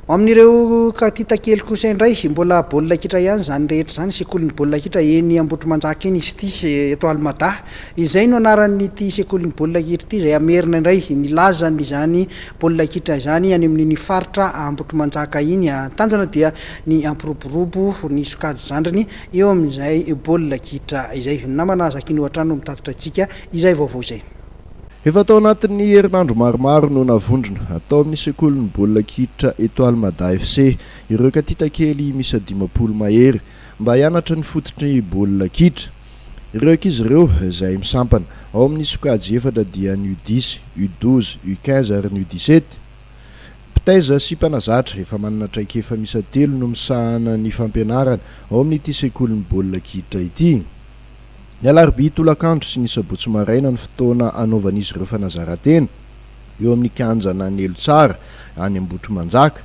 Amin'ireo katita kely kosa indray, mbola baolina kitra ihany izany rehetra izany, sekolin'ny baolina kitra eny Ambohitrimanjaka eny izy ity, eto Almada. Izay no anaran'ity sekolin'ny baolina kitra ity, izay hamerina indray ny lazan'izany baolina kitra izany any amin'iny faritra Ambohitrimanjaka iny. Tanjona dia ny hampiroborobo ny sokajy zandriny eo amin'izay baolina kitra izay. Ny namana Zakino hatrany no mitatitra antsika izay vaovao izay. Efa tao anatin'ny herinandro maromaro no navondrona tao amin'ny sekolin'ny baolina kitra Etoile Mada FC ireo katita kely miisa 50 mahery mba hianatra ny fototry ny baolina kitra. Ireo ankizy ireo izay misampana ao amin'ny sokajy efatra dia ny U dix, U 12, U 15 ary ny U 17. Mpitaiza sy mpanazatra efa manana traikefa miisa telo no misahana ny fampianarana ao amin'ity sekolin'ny baolina kitra ity. Ny alarobia tolakandro sy ny sabotsy maraina ny fotoana hanaovan'izy ireo fanazaran-tena eo amin'ny kianjan'Anelotsara any Ambohitrimanjaka.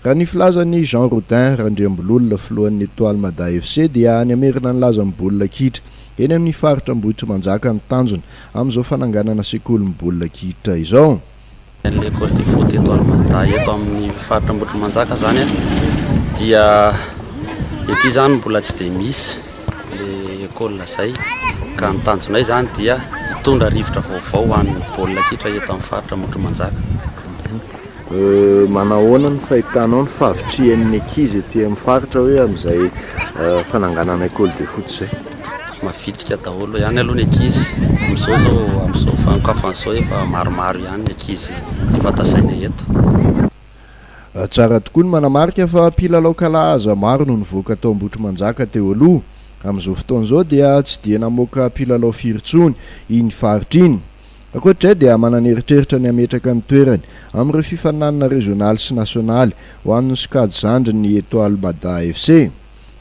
Raha ny filazan'i Jean Rodin Randriambololona filohan'ny Etoile Mada FC dia ny hamerina ny lazan'ny baolina kitra eny amin'ny faritra Ambohitrimanjaka ny tanjona amin'izao fananganana sekolin'ny baolina kitra izao. Ny école de foot Etoile Mada eto amin'ny faritra Ambohitrimanjaka zany dia ety zany mbola tsy dia misy le école zay ka ny tanjonay zany dia hitondra rivotra vaovao ho an'ny baolina kitra eto amin'ny faritra Ambohitrimanjaka. Manahoana ny fahitanao ny fahavitrihan'ny ankizy ety amin'ny faritra hoe amin'izay fananganana école de foot izay? Mavitrika daholo ihany aloha ny ankizy amin'izao zao, amin'izao fanokafana izao efa maromaro ihany ny ankizy efa tasaina eto. Tsara tokoa ny manamarika fa mpilalao kalaza maro no nivoaka tao Ambohitrimanjaka teo aloha. Amin'izao fotoana izao dia tsy dia namoaka mpilalao firy intsony iny faritra iny. Ankoatra izay dia manana eritreritra ny hametraka ny toerany amin'ireo fifaninanana rezionaly sy nasionaly ho an'ny sokajy zandriny ny Etoile Mada FC.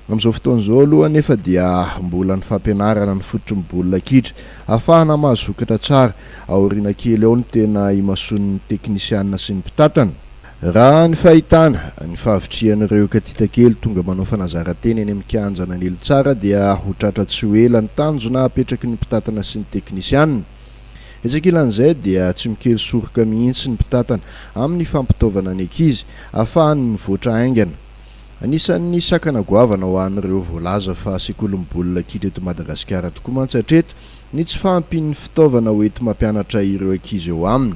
Amin'izao fotoana izao aloha anefa dia mbola ny fampianarana ny fototry ny baolina kitra ahafahana mahazo vokatra tsara aoriana kely ao no tena imasoan'ny teknisianina sy ny mpitantana. Raha ny fahitana ny fahavitrihan'ireo katita kely tonga manao fanazaran-tena eny amin'ny kianjan'Anelontsara dia ho tratra tsy ho ela ny tanjona apetraky ny mpitantana sy ny teknisianina. Etsy ankilan'izay dia tsy mikely soroka mihitsy ny mpitantana amin'ny fampitaovana ny ankizy ahafahany mivoatra haingana. Anisan'ny sakana goavana ho an'ireo voalaza fa sekolin'ny baolina kitra eto Madagasikara tokoa mantsy hatreto ny tsy fahampian'ny fitaovana hoenti-mampianatra ireo ankizy eo aminy.